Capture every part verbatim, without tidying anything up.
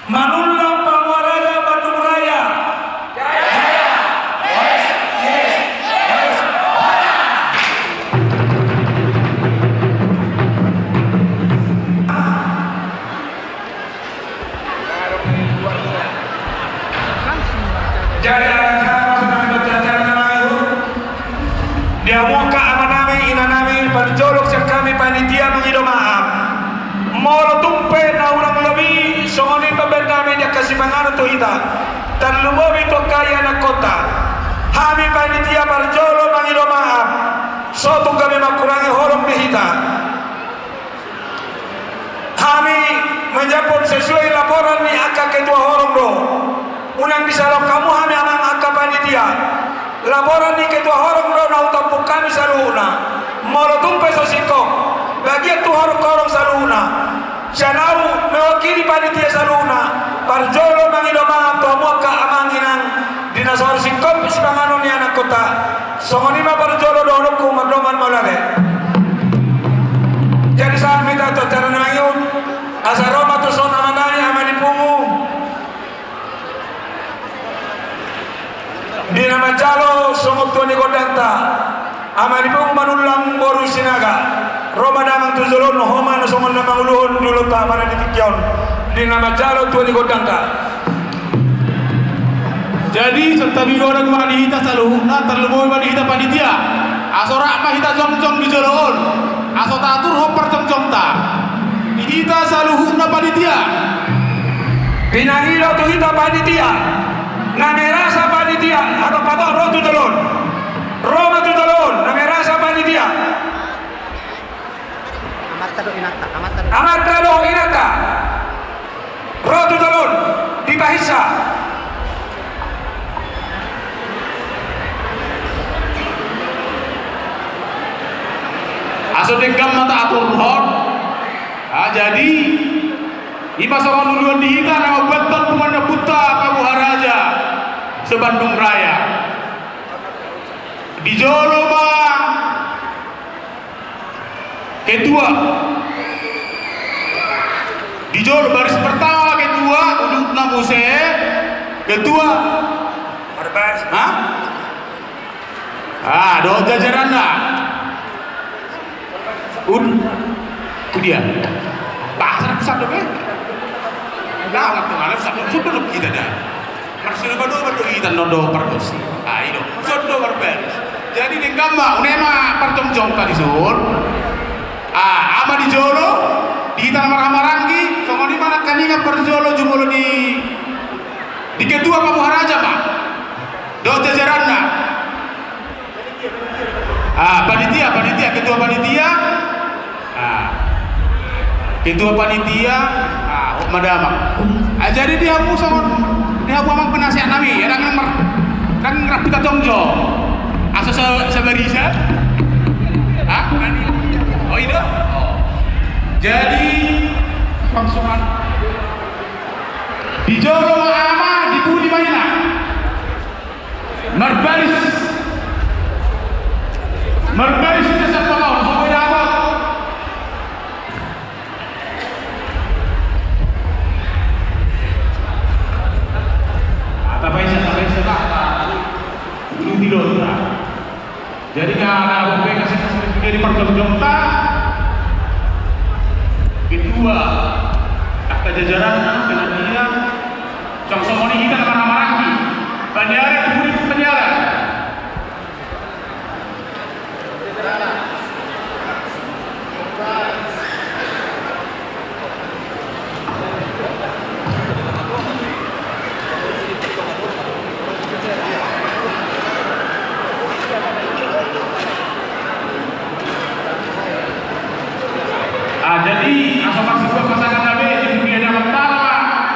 Manullang Pamuharaja Bandung Raya. Jadi, di hamu angka amanami, inanami, parjolo sian hami panitia mangido maaf. Molo tung pe na hurang lobi, songon i pambahenonnami di angka sipanganon tu hita, tarlumobi tu angka ianakhonta. Hami panitia parjolo mangido maaf. So tung gabe mangkurangi holong di hita. Hami manjemput sesuai laporan ni angka ketua horong do. Unang disalahon hamu hami amang angka panitia. Laporan ni ketua horong do na hutampuk hami saluhutna. Molo tung pe so singkop, bagian tu horong-horong saluhutna. Sian ahu mewakili panitia saluhutna, parjolo mangido maaf tu hamu angka amang inang di na so singkop sipanganon ni anakhonta. Songon i ma parjolo dohononku, mandongan mauliate. Jadi sahat ma hita tu acara na mangihut, asa ro ma tuson amanami, ama ni pungu. Di na manjalo songon tua ni gondangta, ama ni pungu Manullang boru Sinaga. Ro ma damang tu jolo on, ho ma na songon na manguluhon di ulaonta pada di tingki on. Di na manjalo tua ni gondangta. Jadi, santabi godang ma di hita saluhutna, tarlumobi ma di hita panitia. Asa rap ma hita jongjong di jolo on. Asa taturhon parjongjongta. Di hita saluhutna panitia. Pinangido tu hita panitia. Na merasa panitia, atau patok ro tu jolo on. Ro ma tu jolo on, na merasa panitia. Amanta do inanta, amanta do. Amanta do inanta. Ro tu jolo on, dipahinsa. Asa denggan ma taaturhon. Ah, jadi, i ma songon uluan di hita na mambuat punguan na punta Pamuharaja se-Bandung Raya. Di jolo ma ketua. Di jolo baris pertama ketua, udutna muse ketua. Marbaris. Hah? Ah, dohot jajaranna. Ud-, tu dia. Bahasa na pusat dope. Gawat dong, alam satu sudah dope hita da. Marsidoba-doba do hita, nondo pargonsi. Ah, i do. Son do marbaris. Jadi denggan ma, une ma parjongjongta dison. Ah, ama di jolo, di hita na marhahamaranggi, songon i ma nangkiningan parjolo jumolo di, di ketua Pamuharaja ma. Dohot jajaranna. Ah, panitia, panitia, ketua panitia. Ah. Ketua panitia, ah, hot ma damang. Ah, jadi di hamu songon, di hamu amang penasehat nami, ndang, ndang rap hita jongjong. Asa sa-, sabarisan. Hah? Oh, i do? Oh. Jadi, pangsungan. Di jolo ma ama, di pudi ma ina. Marbaris. Marbaris hita sian pangahon, songon i dapot. Ah, tapainsa, tapainsa, ta. Ulu pilota. Jadi, na, na, bung, bung, kasih, kasih, kasih, jadi parjongjongta. Ketua. Angka jajaranna, panitia. Songon i hita na marhahamaranggi. Panitia, panitia. Ah, jadi, asa marsibuat pasangan na be, di dunia ni amanta ma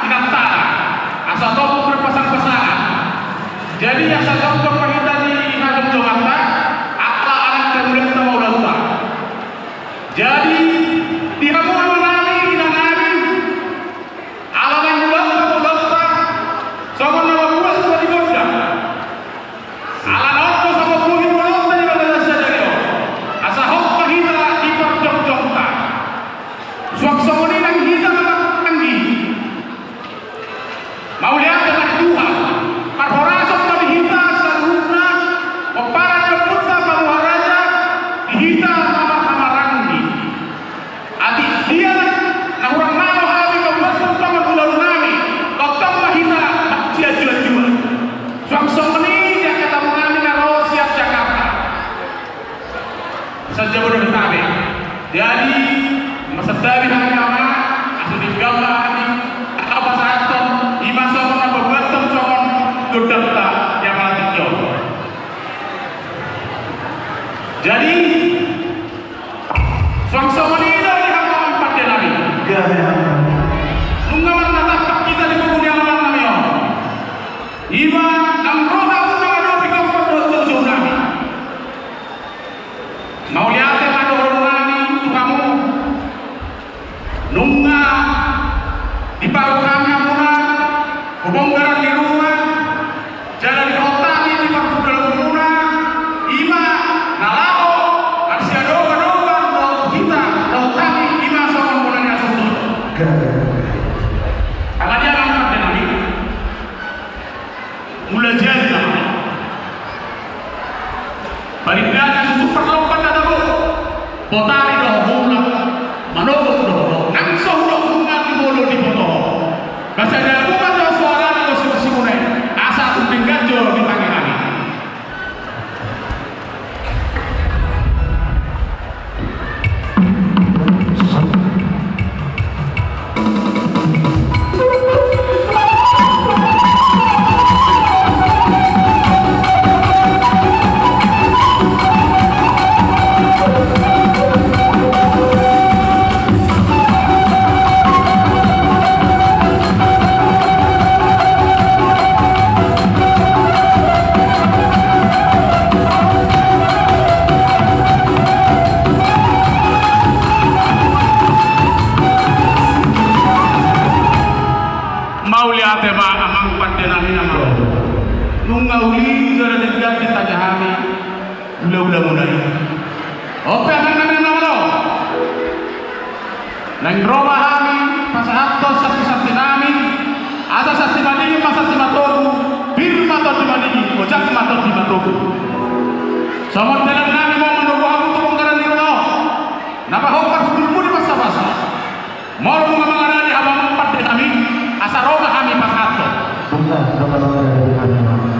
inanta. Asa tongtong marpasang-pasangan. Jadi, asa tongtong ma hita di hajongjonganta, ala-ala ni hamuliaanta ma ulaonta. Jadi, di hamu amanami, inanami, ala naeng ulaonta ma ulaonta, songon na mambuat tua ni gondang. Ala na on do songon bohi ulaonta di bagasan sadari on. Asa hot ma hita di parjongjongta. Suang songon i nang hita na marhahamaranggi. Mauliate ma amang pande nami na malo. Nunga uli jala denggan ditagi hami ulaula muna i. On pe amang nami na malo. Naeng ro ma hami pasahathon santisanti nami. Asa santi madingin ma santi matogu, pir ma tondi madingin, ojak ma tondi matogu. Songon dalan nami ma manogu hamu tu bongkaran ni ruma on. Na pahompar hundulmu di pasapasa. Molo nunga mangarade hamu amang pande nami, asa ro ma hami pasahathon. Bukan, bukan, bukan, bukan, bukan.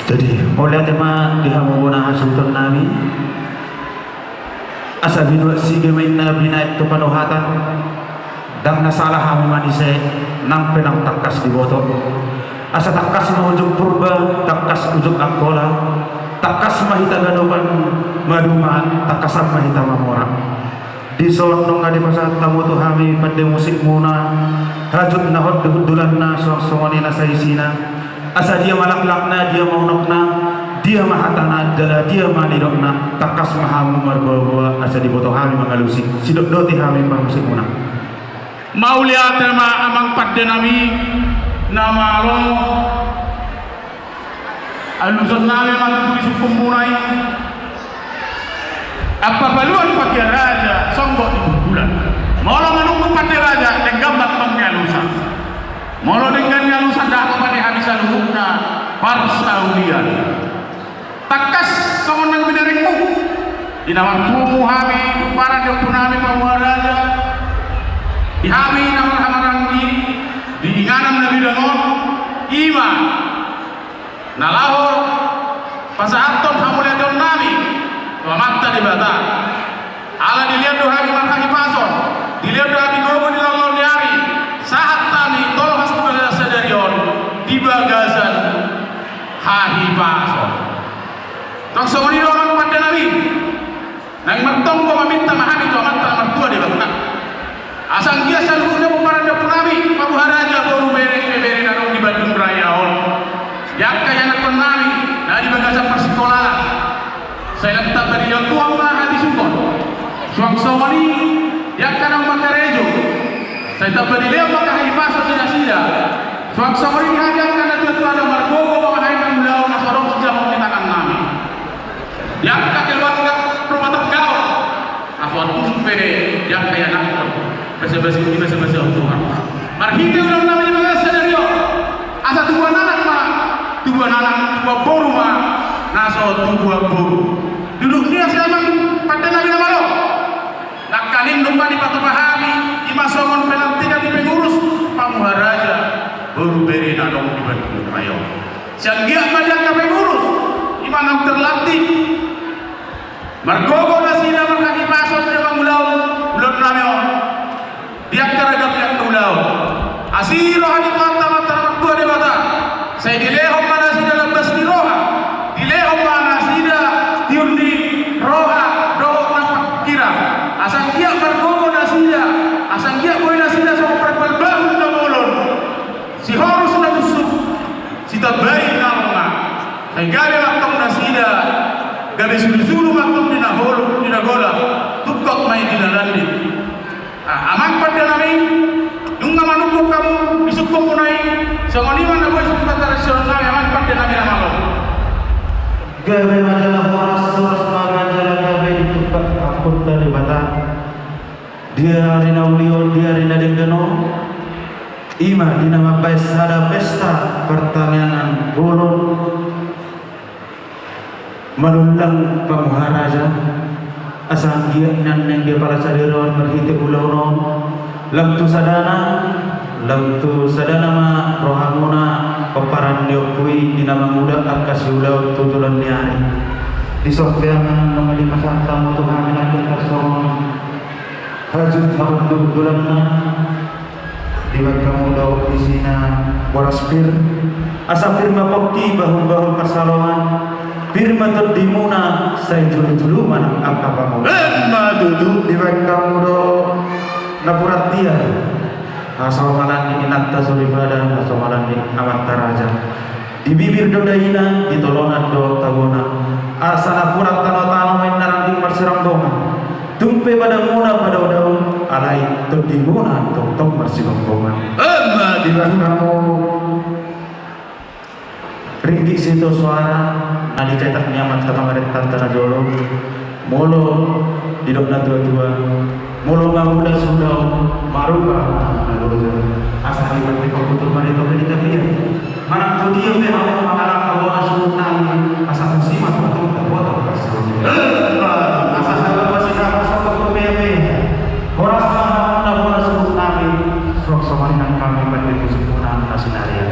Jadi, mauliate ma di hamu bona hasuhuton nami. Asa binuat sige ma inna binaen tu panuhatan. Ndang na sala hami manise, nang pe nang tangkas diboto. Asa tangkas ma ujung Purba, tangkas ujung Angkola. Tangkas ma hita ganupan maduma, tangkasan ma hita mamora. Dison nunga dipasahat hamu tu hami pande musik muna, hajut na hot di hundulanna, songon i na saisina. Asa dia ma laklakna, dia ma unokna, dia ma hatana, jala dia ma nidokna, tangkas ma hamu marboaboa, asa diboto hami mangalusi, sidokdoti hami parmusik muna. Mauliate ma amang pande nami na malo. Alusan nami ma tutu di sungkun muna i. Ampa paluan pagia raja, songgop di bulan. Molo manungkun pande raja, denggan ma antong ni alusan. Molo denggan ni alusan, ndang pande hami saluhutna parsaulian. Tangkas songon na binaringmu. Di na martumu hami, pomparan ni ompu nami Pamuha Raja. Di hami na marhahamaranggi, di inganan na bidang on, i ma na laho pasahathon hamuliateon nami tu Amanta Debata. Ala dilehon do hami marhahipason, dilehon do hami gogo di laonlaon ni ari, sahat hami tolhas di bagasan sadari on di bagasan hahipason. Tong songon i do amang pande nami. Naeng martonggo maminta ma hami tu Amanta na martua Debata. Asa anggiat saluhutna pomparan ni ompu nami Pamuha Raja, boru, bere, ibebere na adong di Bandung Raya on, di angka ianakhon nami na di bagasan parsikolaan, sai tamba dilehon Tuhan ma habisungon. Suang songon i di angka naung mangkarejo, sai tamba dilehon ma angka hahipason di nasida. Suang songon i di hami angka natuatua na margogo ma hami mangulahon na so adong sijamon di tangan nami. Di angka keluarga rumah tangga on, asa tumpe di angka ianakhon, basa-basi, dibasa-basi Tuhan. Marhite ulaon nami di bagasan sadari on, asa tubuan anak ma, tubuan anak, tubuan boru ma na so tubuan boru. Duduk ni asi amang pande nami na malo. Nangkaning dung ma dipatupa hami, i ma songon pelantikan ni pengurus Pamuha Raja, boru, bere na adong di Bandung Raya on. Sai anggiat ma di angka pengurus, i ma naung terlantik, margogo nasida marhahipason di na mangulahon ulaon nami on di angka ragam ni angka ulaon. Asi roha ni Tuhanta Amanta na martua Debata, sai dilehon ma nasida lambas ni roha, dilehon ma nasida tiur ni roha dohot na pangkirang. Asa anggiat margogo nasida, asa anggiat boi nasida songon parbalbahul na bolon, sihorus na suksuk, sitambai na longa. Sai gabe ma antong nasida, gabe sulusulu ma antong di na holom, di na golap, tungkot ma i di na landit. Ah, amang pande nami, nunga manungkun hamu di sungkun muna i, songon i ma na boi sungkun tradisional nami, amang pande nami na malo. Gabe ma jala horas, horas ma jala gabe di tumpak Amanta Debata. Di ari na uli on, di ari na denggan on, i ma di na mambahen sada pesta partangiangan bolon, manullang Pamuha Raja, asa anggiat na naeng diapala sadari on marhite ulaon on, lam tu sadana, lam tu sadana ma rohamuna, pomparan ni ompu i, di na mangula angka siulaon tu joloan ni ari. Dison pe amang nunga dipasahat hamu tu hami nangkin tarsongon hajut hamu tu bulanna. Dibahen hamu do isina boras pir, asa pir ma pongki bahulbahul pansalongan, pir ma tondimuna sai jolojolo manang angka pangomo. Emma tutu. Dibahen hamu do napuran tiar, hasongalan ni inanta soripada, hasongalan ni amanta raja. Di bibir do daina, di tolonan do tabona. Asa napuran tanotano ma inna ranting marsirombongan. Tung pe badanmuna padaodao, alai tondimuna tongtong marsirombongan. Emma tutu. Dibahen hamu ringgit sitio soara na dicetak ni amanta pangaretanta na jolo. Molo didok natuatua, molo mamuda suda on, maruba na loja. Asa dibahen hamu tu marito pe di tapian. Manang tu dia pe hamu mangalangka bona suhut nami, asa tusi ma tongtong dapotan parsaoran. Asa saba masihata sogot tu pea pe. Horas ma hamu na bona suhut nami, suang songon i nang hami pande musik muna na sinaria.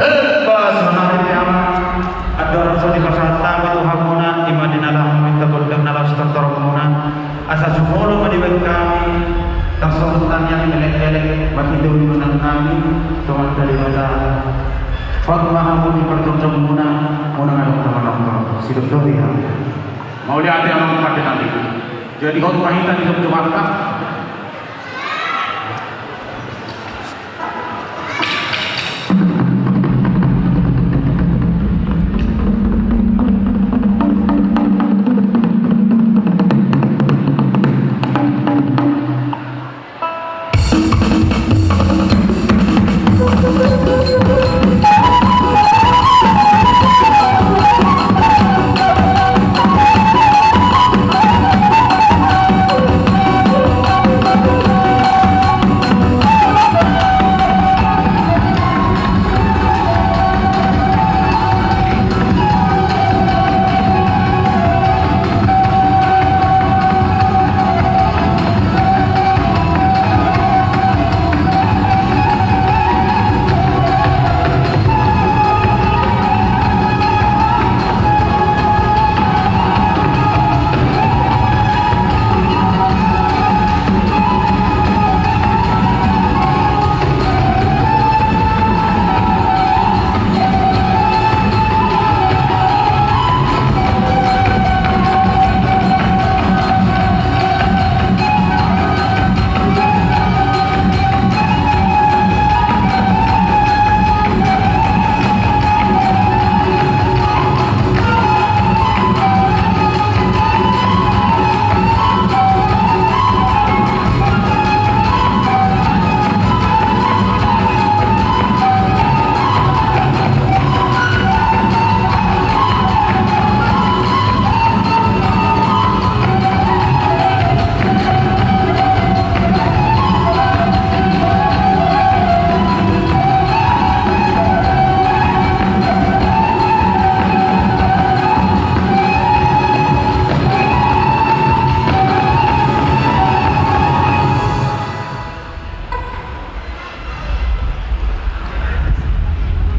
Sonari pe amang, andorang so dipasahat hami tu hamuna, i ma di na laho minta gondang na laos tortormuna. Asa jumolo ma dibahen hami, tarsongon tangiang elek-elek, marhite uluan nami, tu Amanta Debata. Hot ma hamu di parjongjongan muna, muna ngadok na manongtong, sidok do di hamu. Mauliate amang pande nami. Jadi hot ma hita di jongjongan.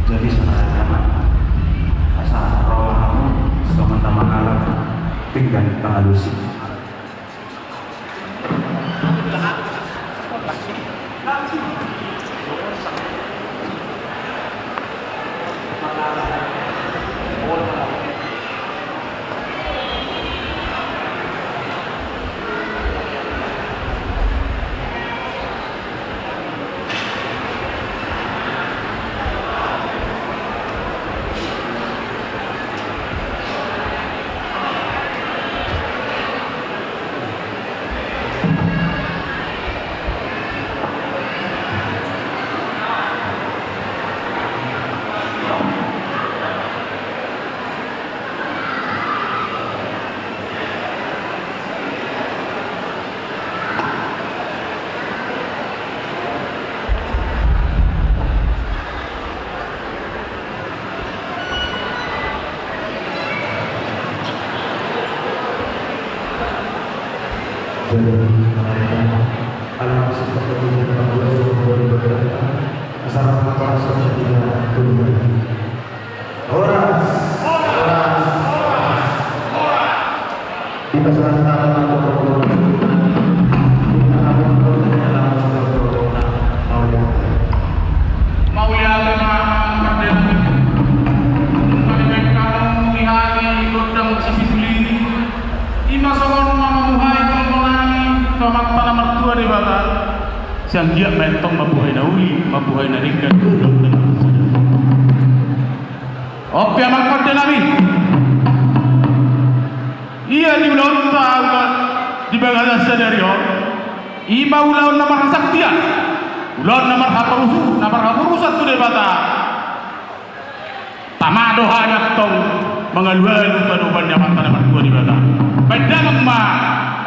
Jadi saudara-saudara, asa ro ma hamu songon na mangalap pinggan pangalusi. Jadi, mereka alam seperti ini, kalau boleh berkata, asal apa rasa tidak berubah. Horas. Horas. Horas. Di pasaran tangan atau perkebunan, di tengah kebun, di dalam sebuah perkebunan, mauliate. Sian dia ma antong mambuhai na uli, mambuhai na denggan. On pe amang pande nami. Ia di ulaonta ulaon di bagasan sadari on, i ma ulaon na marhasaktian, ulaon na marhaporus-, na marhaporusan tu Debata. Tama do hami antong mangalualu tu Amanta na martua Debata. Baen damang ma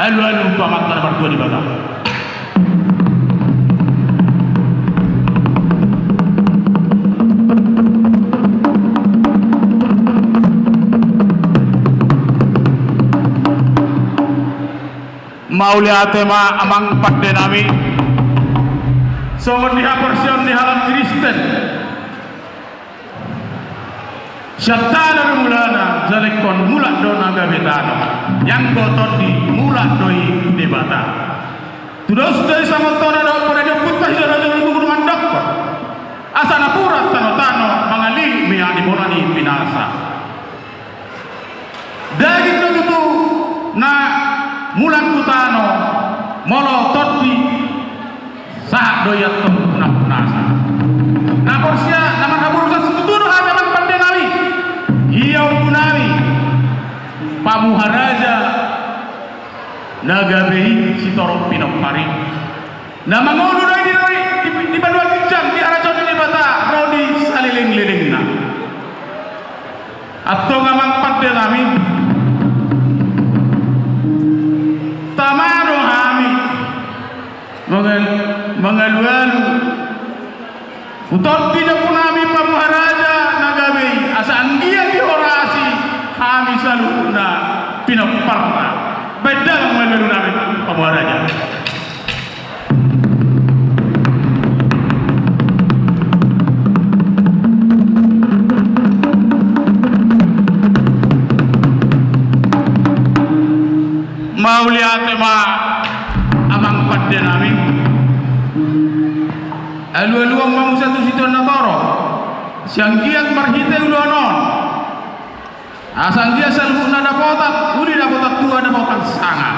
alualu tu Amanta na martua Debata. Mauliate ma amang pande nami. Songon di haporseaon ni halak Kristen, sian tano do mulana, jala ingkon mulak do na gabe tano. Ianggo tondi mulak do i tu Debata. Tudos do i samantona dohot pande ni ompunta si Raja Uli Guru mandokkon, asa napuran tano-tano mangalili miak ni bona ni pinasa. Daging do tutu na mulak tu tano, molo tondi sahat do i antong punang-punasa. Na porsea na marhaporusan situtu do hami amang pande nami. Ia ompu nami Pamuharaja na gabe i sitorop pinompar i. Na mangolu do i di, di, di banua ginjang, di harajaon ni Debata ro di saleleng-lelengna. Antong amang pande nami, tama do hami mangal-, mangalualu tu tondi ni ompu nami Pamuharaja na gabe i, asa anggiat dihorasi hami saluhutna pinomparna. Baen damang ma alualu nami Pamuharaja. Mauliate ma amang pande nami. Alualuhon ma muse tu situan na torop, sianggiat marhite ulaon on, asa anggiat saluhutna dapotan uli, dapotan tua, dapotan sangap.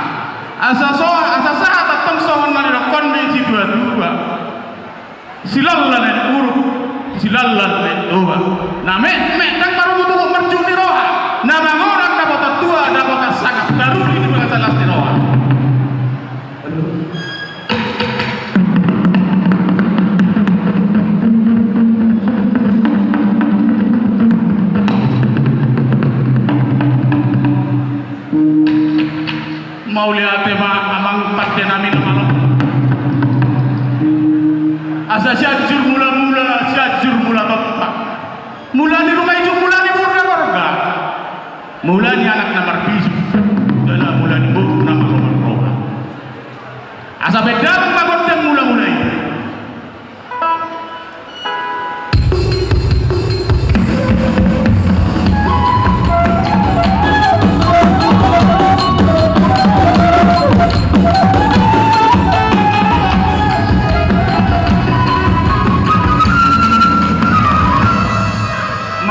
Asa so, asa sahat antong songon na nidokkon ni situa-tua: Silallan aek uruk, silallan aek toba. Na metmet ndang marugutugut marjuhut ni roha, na mangonan dapotan tua, dapotan sangap, taruli di bagasan las ni roha. Mauliate ma amang pande nami na malo. Asa Sianjur Mulamula, Sianjur Mulatompa. Mula ni ruma ijuk, mula ni boru na gorga, mula ni anak na marbiju, jala mula ni boru na marroha-roha. Asa baen damang ma gondang mula-mula i.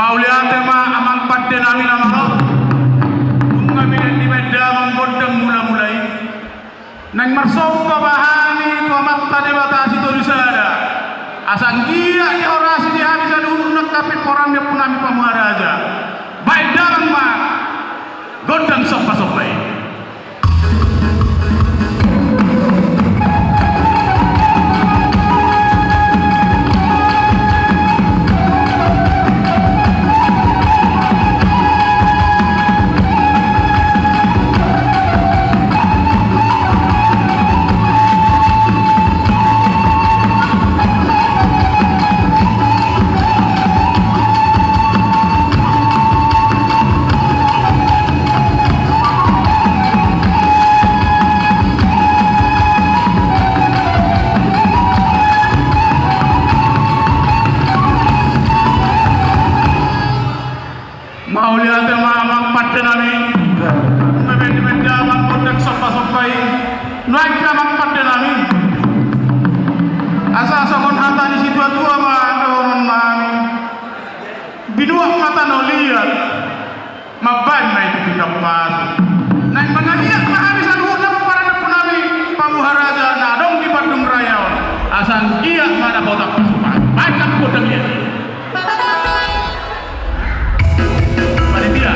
Mauliate ma amang pande nami na malo. Nunga binoto ni baen damang gondang mula-mula i. Naeng marsomba ma hami tu Amanta Debata Sitolusada, asa anggiat dihorasi di hami saluhutna angka pinompar ni ompu nami Pamuharaja. Baen damang ma gondang somba-somba i. Mauliate ma amang pande nami. Nunga binoto ni baen damang gondang somba-somba i. Nuaeng pe amang pande nami, asa songon hata ni situa-tua ma dohonon nami: Binuat ma tano liat, mambaen ma i tu pindang pasu. Naeng mangaliat ma hami saluhutna pomparan ni ompu nami Pamuharaja na adong di Bandung Raya on, Sangkiak ma na botang pasupasu. Baik, aku botang dia. Panitia.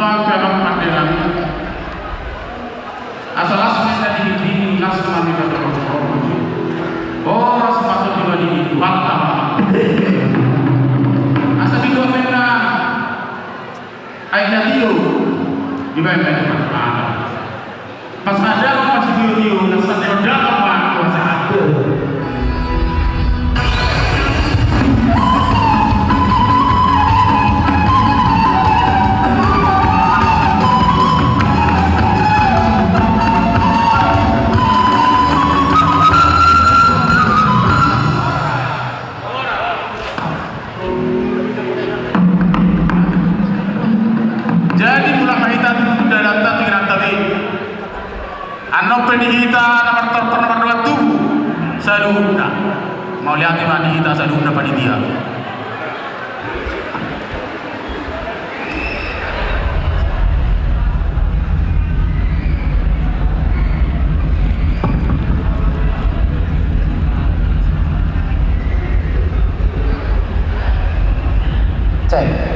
Sampe amang pandelang. Asa las ma na dingin-dingin, las ma na torop-torop. Boras ma tu dua dingin, banta ma. Asa di dua mena. Ai na tio, dibaen ma i tu parpala. Pas na dalan, pas tio-tio, na sandero dalan ma kuasa. Jadi mulak ma hita tu dalanta, tu inanta be. Annon pe di hita na martortor na mardongan tubu saluhutna. Mauliate ma di hita saluhutna panitia. Cek.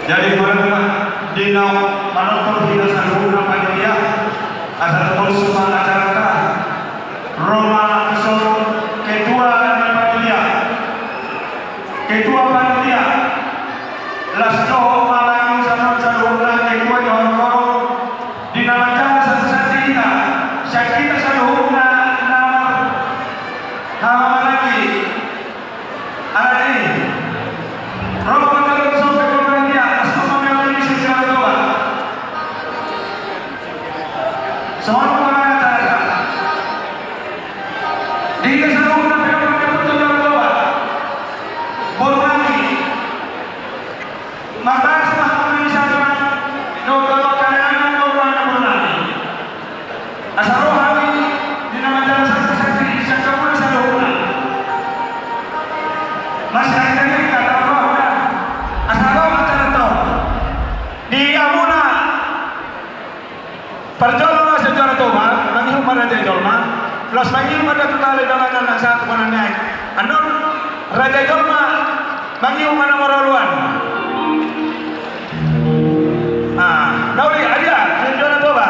Jadi, di na manortor hita saluhutna panitia, asa tolhas ma acaranta. Ro ma dison ketua ni panitia. Ketua panitia. Las dohot ma hami saluhutna ketua ni horong-horong. Di na manjalo santi-santi hita. Sian hita saluhutna na marhahamaranggi. Alani. Ro ma hami dison ketua panitia. Las dohot ma hami di sisi Jawa Toba. Songon on ma na tanda. Di hita saluhutna pe mangkatai tu Jawa Toba. Boru nami. Marlas ma hami di sana. Dohot kareana boru nami, boru nami. Asa ro hami di na manjalo santi-santi sian hamuna saluhutna. Masih ada lagi kata rohna. Asa ro ma tanda to. Di hamuna. Parjolo na sajuara Toba, mangihut ma raja ni jolma, laos mangihut ma datu tale dalanan na sahat tu bona ni ai. Annon, raja ni jolma, mangihut ma na maroloan. Ah, na uli, adia, sajuara Toba.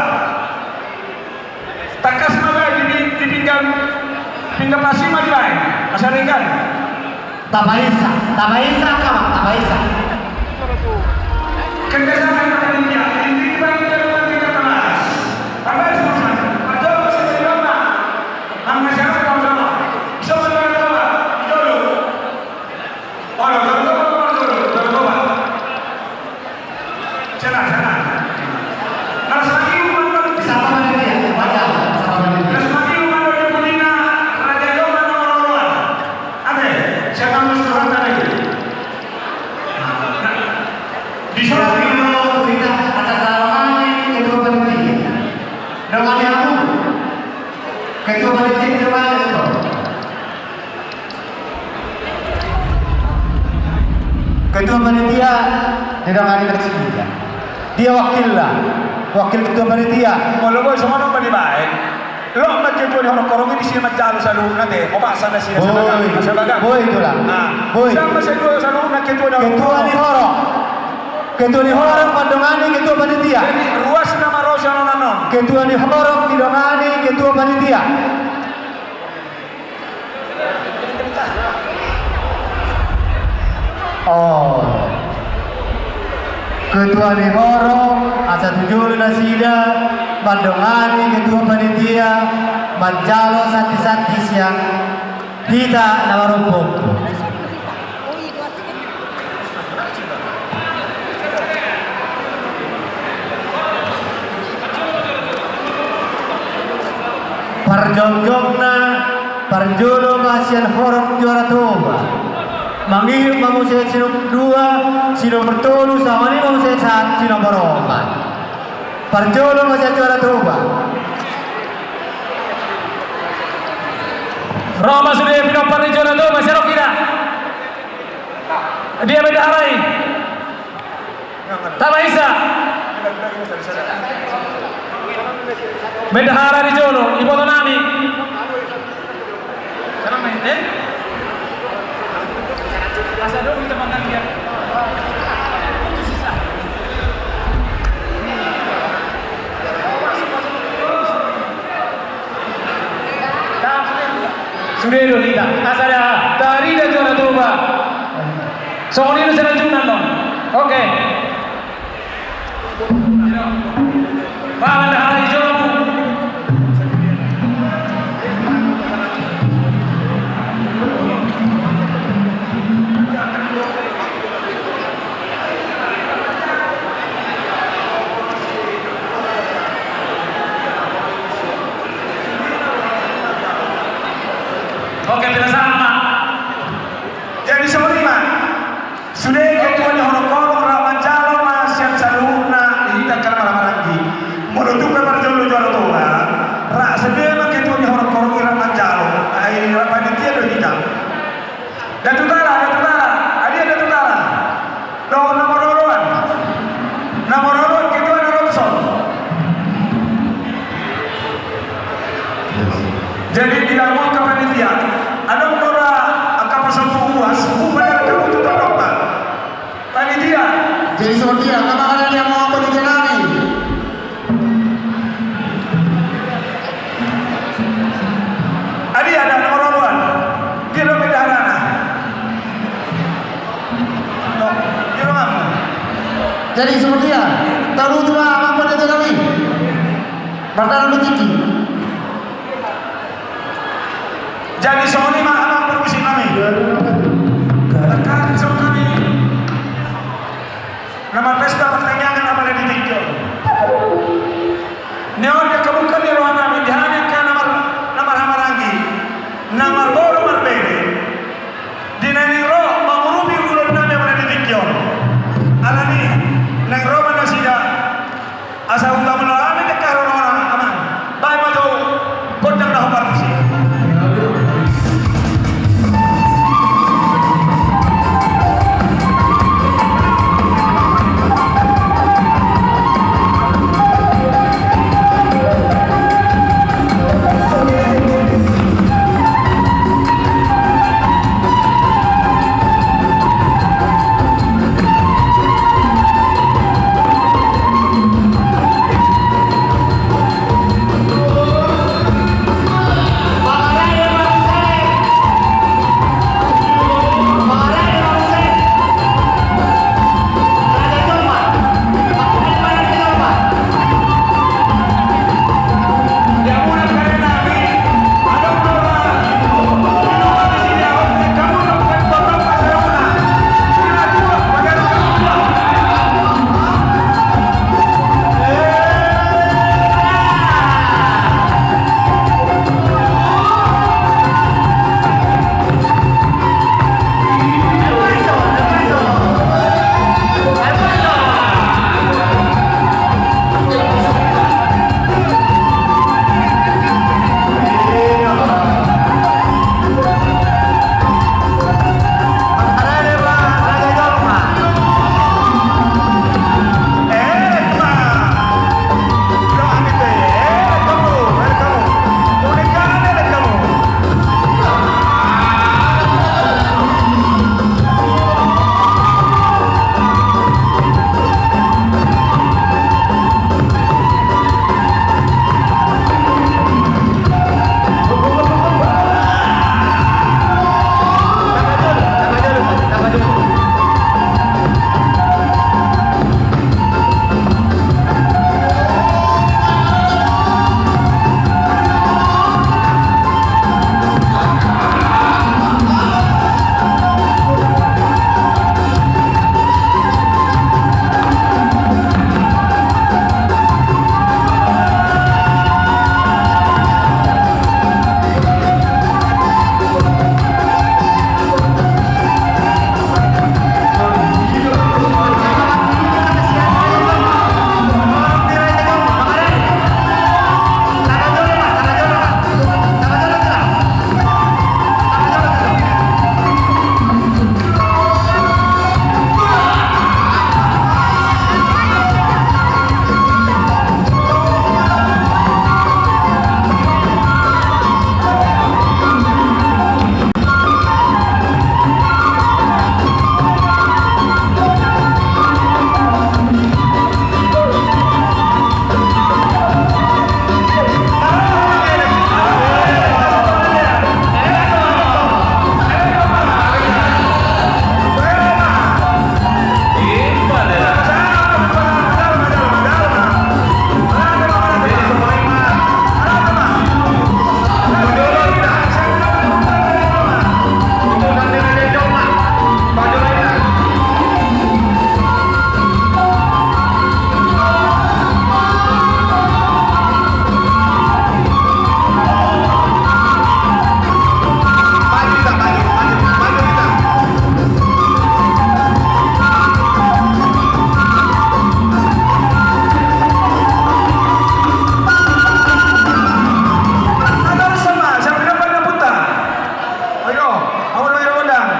Tangkas ma baen di, di pinggan, pinggan pasi ma dibaen. Asa ringgan. Tapaisa, tapaisa, angka amang, tapaisa. Sapa panitia? Baca, sapa panitia? Di sana kita atas nama ketua panitia. Dongani hamu. Ketua panitia, dongani hamu. Ketua panitia, didongani nasida. Dia wakilna, wakil ketua panitia. Molo boi songon on ma dibaen. Loas ma ketua ni horong-horong i disi manjalo saluhutna te. Opa sana sina. Boi. Sabaga, sabaga. Boi, tulang. Ah. Boi. Sama ketua saluhutna ketua ni horong. Ketua ni horong. Ketua ni horong mandongani ketua panitia. Jadi, ruas nama rosa nonton. Ketua ni horong didongani ketua panitia. Oh. Ketua ni horong, asa tu jolo nasida, mandongani ketua panitia, manjalo santi-santi sian hita na marompu. Parjongjongna, parjolo ma sian horong juara Mangihut ma muse si nomor dua, si nomor tolu, songon i ma muse sahat si nomor opat. Parjolo ma sian Juara Toba. Ro ma sude pinompar ni Juara Toba, sian on hita. Dia bendahara i. Tama hita. Bendahara di jolo, iboto nami. Sude do hita. Asa da tarida Juara Toba. Songon i do selanjutna, no. Oke. Ba, bendahara i jolo. Oke, penasaran ma. Jadi songon i ma. Sude ketua ni horong-horong rap manjalo ma sian saluhutna di hita angka na marhahamaranggi. Molo tung pe parjolo Juara Toba, rap sude ma ketua ni horong-horong i rap manjalo. Ai rap panitia do hita. Datu Tala, Datu Tala, adia Datu Tala. Dohot na maroloan. Na maroloan ketua na ro tuson. Jadi di angka panitia, adong do ra angka pasombu uas, hupadan angka butuh terdampak. Panitia. Jadi songon dia, na mangalehon dia ma panitia nami. Adia, adia na maroloan. Dia do bendaharana. No, dia do ngamu. Jadi songon dia, tarutu ma amang panitia nami. Mardalan di tingki. Jadi songon i ma amang parmusik nami. Tangkas songon nami. Na marpesta partangiangan amang na di tingki on. Nion dia kabuka di roha nami di hami angka na mar, na marhahamaranggi. Na marboru marbere. Di na naeng ro mangurupi ulaon nami amang na di tingki on. Alani naeng ro ma nasida. Asa hutaulahon hami dengke rohana amang. Baen ma jo gondang na hombar tusi.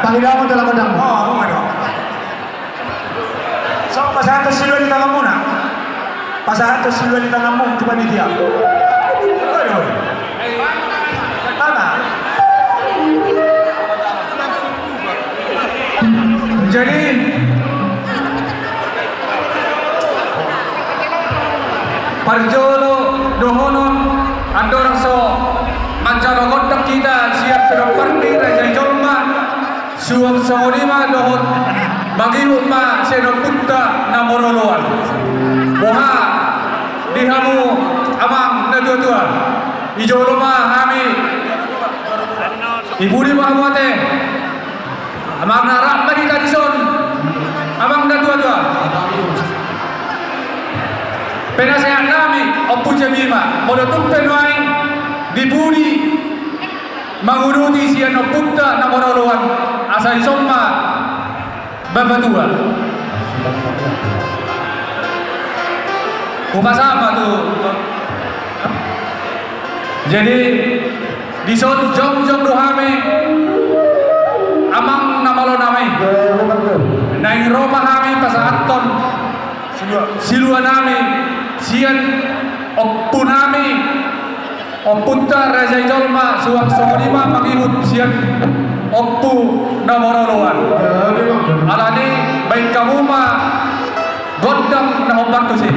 Tangidangmu, tangidangmu. Oh, nunga do. So, pasahathon silua ni tanganmuna. Pasahathon silua ni tanganmu tu panitia. Aduh. Tama. Jadi, parjolo dohonon, andorang so manjalo gondang hita sian pinompar ni raja i jolma, suang songon i ma dohot mangihut ma sian ompunta na maroloan. Boha di hamu amang na tuatua. I jolo ma hami. I pudi ma hamu ate. Amang na rap ma hita dison. Amang na tuatua. Penasehat nami, Ompu Jemima, molo tung pe nuaeng di pudi manguduti sian ompunta na maroloan, asa dison ma bapatua. Hupasahat ma tu. Jadi, dison jongjong do hami, amang na malo nami. Naeng ro ma hami pasahathon silua nami sian ompu nami, ompunta raja i jolma, suang songon i ma mangihut sian ompu na maroloan. Alani, baen hamu ma gondang na hombar tusi.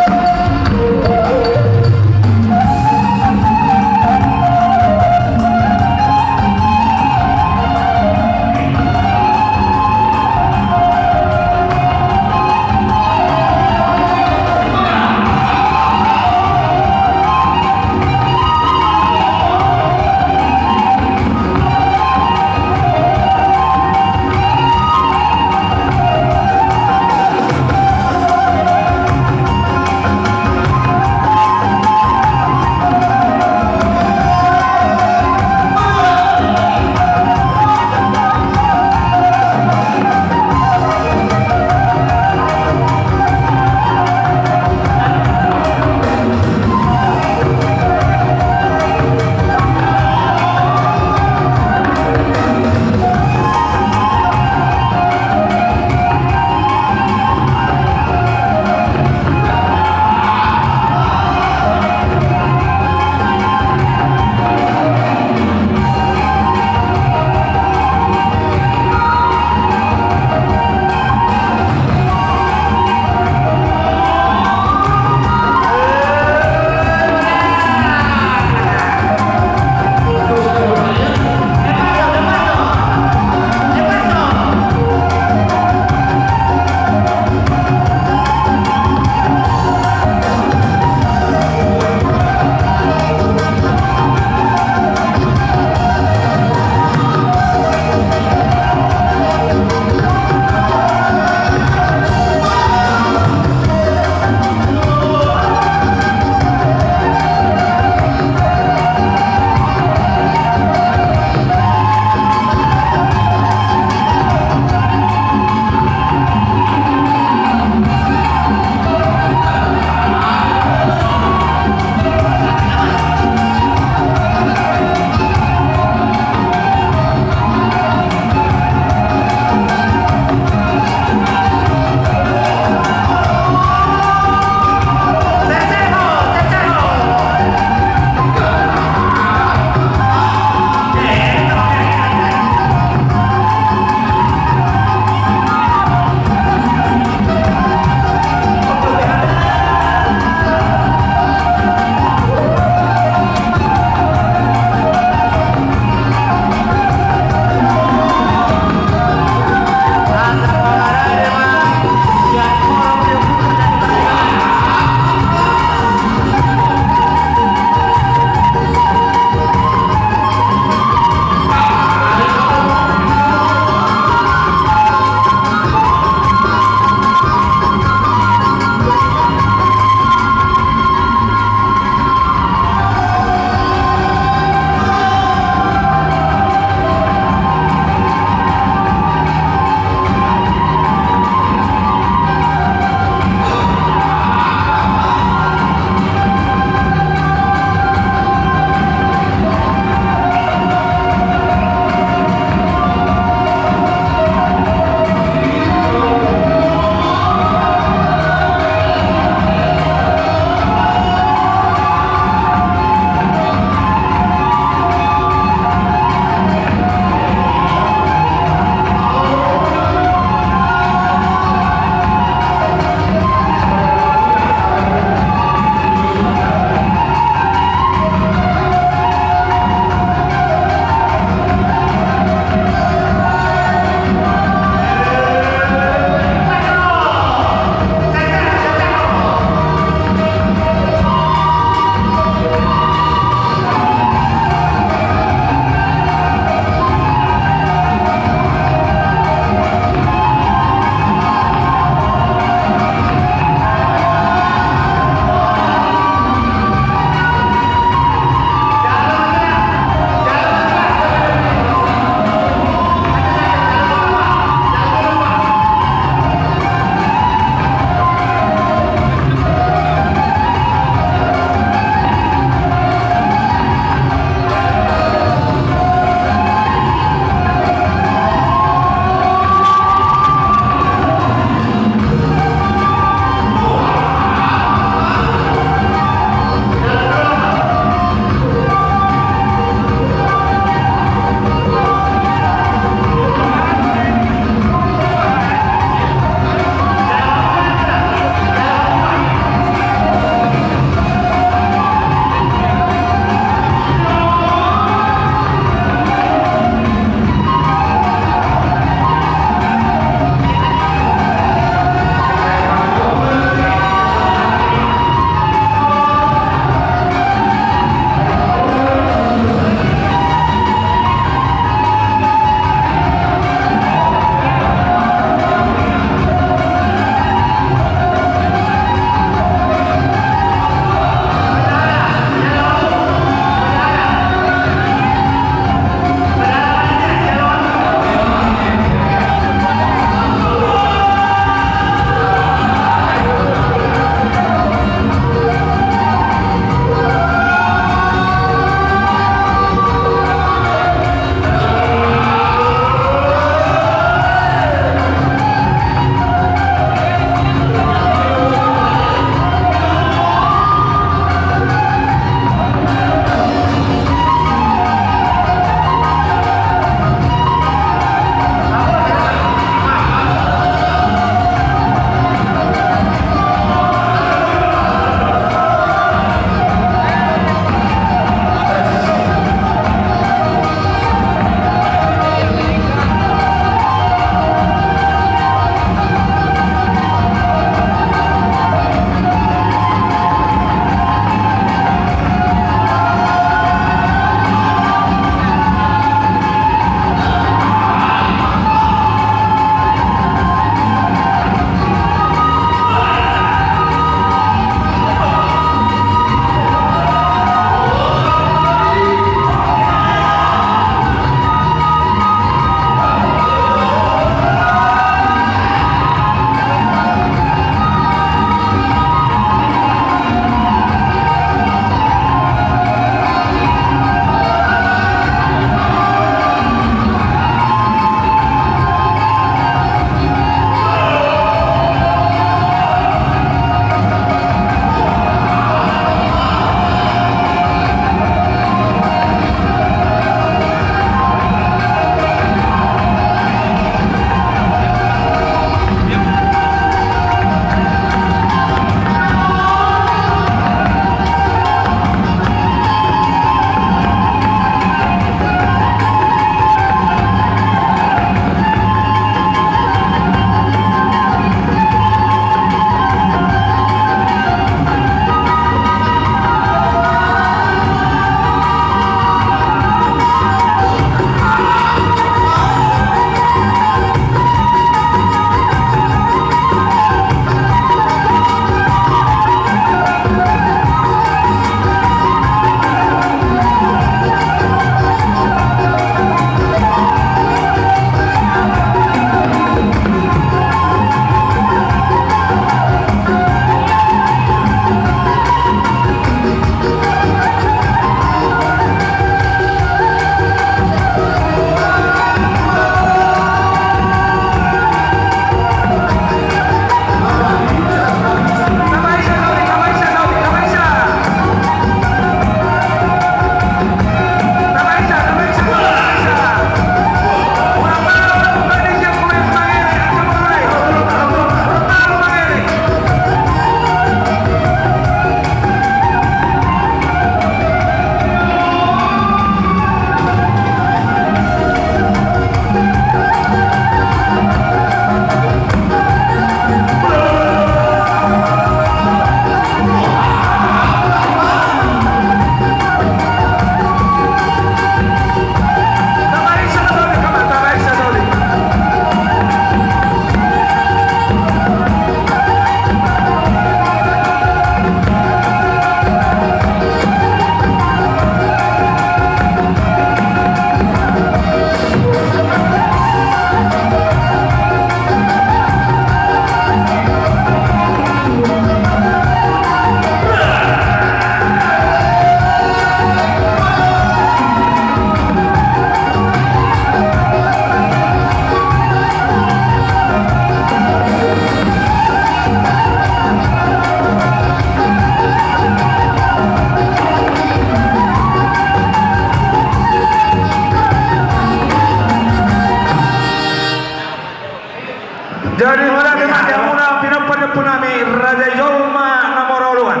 Jadi mauliate ma di hamuna pinompar ni ompunami Raja Jolma na maradophon.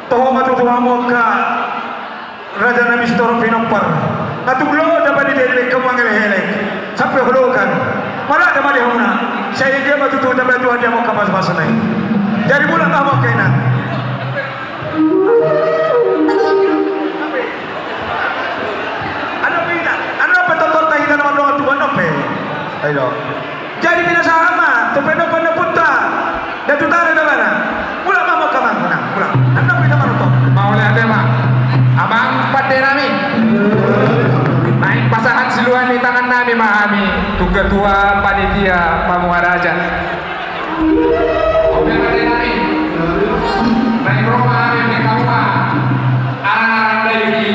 Toho ma tutu hamu angka raja nami sitorop pinompar. Nga tung loja panitia i, baen hamu mangelek-elek sampe holokan. Mauliate ma di hamuna. Sai anggiat ma tutu tabaen Tuhan di hamu angka pasu-pasuna i. Jadi mulak ma hamu angka inang. Annon pe hita, annon pe tortor ta hita na mandok tu annon pe. Ayo. Jadi pinasahat ma tu pinompar ni ompunta Datu Tara Debana. Mulak ma hamu angka amang, mulak. Annon pe hita manonton. Mauliate ma. Amang pande nami. Naeng pasahat siluan ni tangan nami ma hami tu ketua panitia pamuharaan. Oke, pande nami. Naeng ro ma hami di K U A. Anak-anak dari.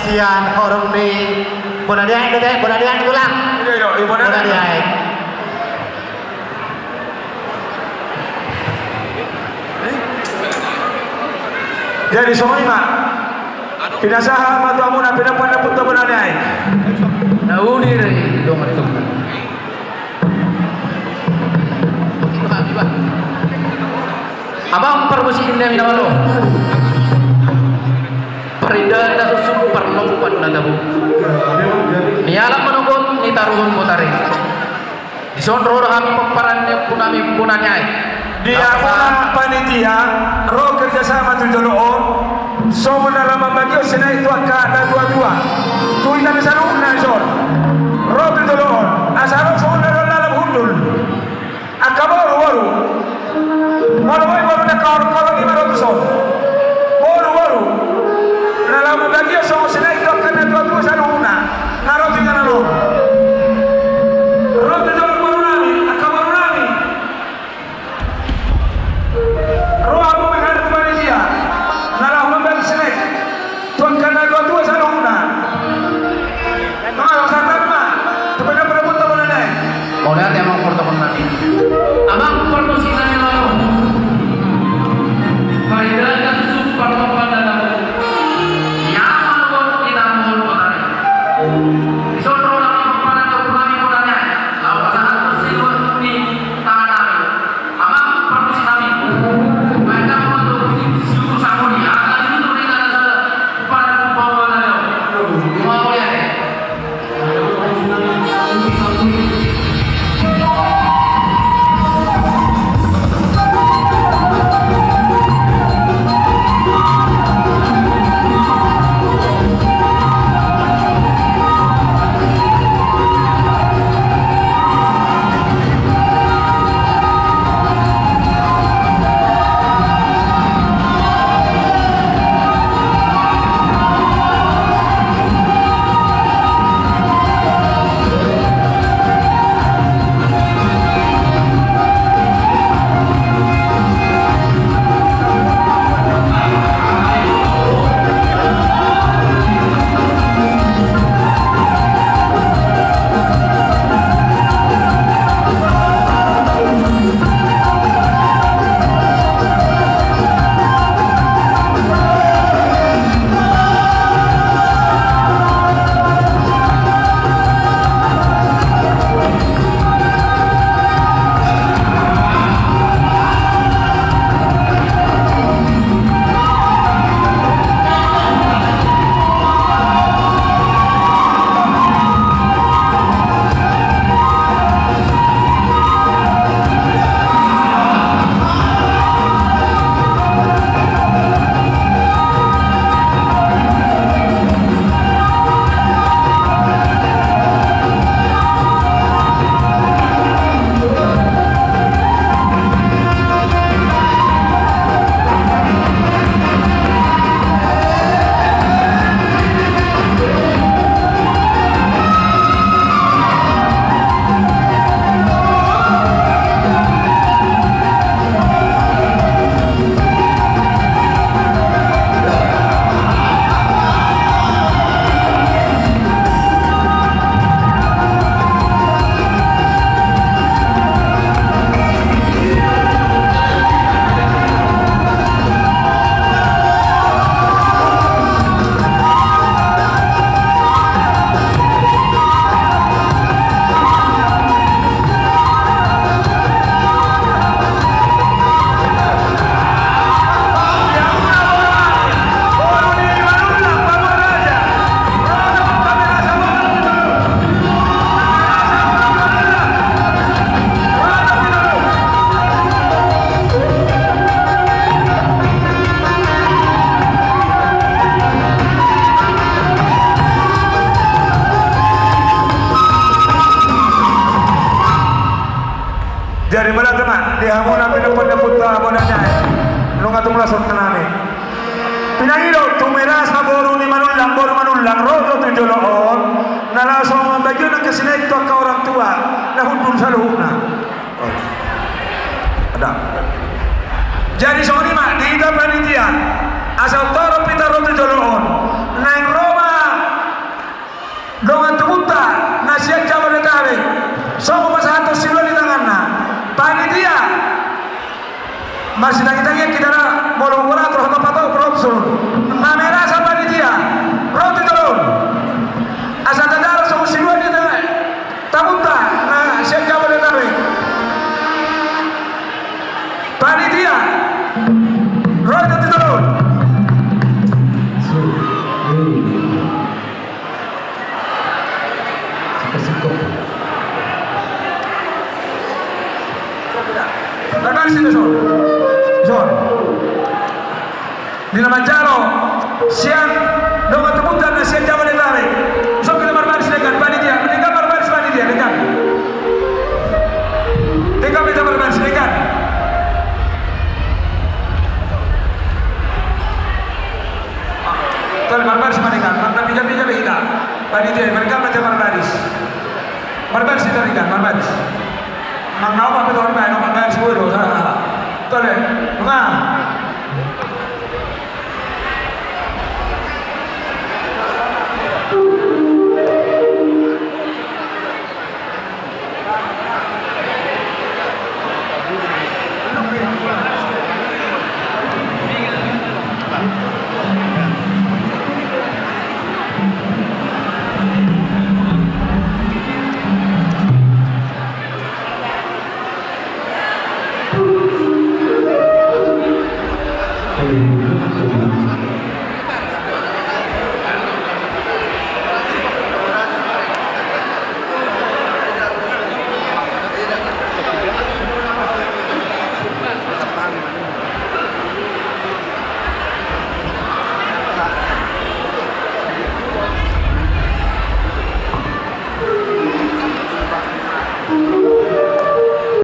Sian horong ni bona ni aek do, bona ni aek do, Tulang. Iya, iya, iya, bona ni aek. Bona ni aek. Jadi songon i ma. Pinasahat ma tu hamuna, pinapanda punta bona ni aek. Na uli re dongan tung. Amang parmusik nami na malo. Parindahan na suksuk, parlompan na tabo. Nialap manogot, nitaruhon botari. Dison ro hami pomparan ni ompunami bona ni aek. Di hamuna panitia, ro kerjasama tu jolo on. Songon na laho mambagihon sian aek tu angka na tuatua. Tu hita pe saluhutna dison. Ro tu jolo on. Asa ro songon na ro lalap hundul. Angka boru, boru. Molo boi boru na kaor-kaor i ma ro tuson. Boru, boru. Na laho mambagihon songon sian aek tu angka na tuatua saluhutna. Na ro tu inganan on. Ro tu jolo on boru nami, angka boru nami. Ro hamu pe hami tu panitia. Na laho mambagi sian aek. Tu angka na tuatua saluhutna. Nunga, santabi ma. Tu panitia parpunta bona ni aek. Mauliate amang partokonan nami. Amang parmusik nami na malo. Parindahan na suksuk, parlompan na tabo. Nialap manogot, nitaruhon botari. Dison ro hami pomparan ni ompunami bona ni aek. Laho pasahathon siluat ni tangan nami. Amang parmusik nami. Baen damang ma tu siutusan muli, asa diutur hita na sada pomparan ni ompunami bona ni aek. Mauliate. Jadi mauliate ma di hamuna pinompar ni ompunta bona ni aek. Nunga tung las rohanami. Pinangido tu Merasa boru ni Manullang, boru Manullang, ro do tu jolo on. Na laos mambagihon angka sian aek tu angka orang tua na hundul saluhutna. Ada. Jadi songon i ma di hita panitia, asa torop hita ro tu jolo on. Naeng Marsitangitangian hita na molo umur atur hata patok brot sun. Mame na sa panitia. Roti tolong. Asa tadara songon si dua ni ta-, tabunta na sian Jabodetabek. Panitia. Roti tolong. Marbarisi do son. Son. Di na manjalo sian dongan tubunta na sian Jabodetabek. Son, hita marbarisi denggan panitia. Denggan marbarisi panitia, denggan. Denggan hita marbarisi, denggan. Tole, marbarisi ma denggan, nang na pija-pija pe hita. Panitia, marenggan ma hita marbarisi. Marbarisi hita denggan, marbarisi. Nang na opat pe tong dibaen, opat baris boi do, sa. Tole, nunga.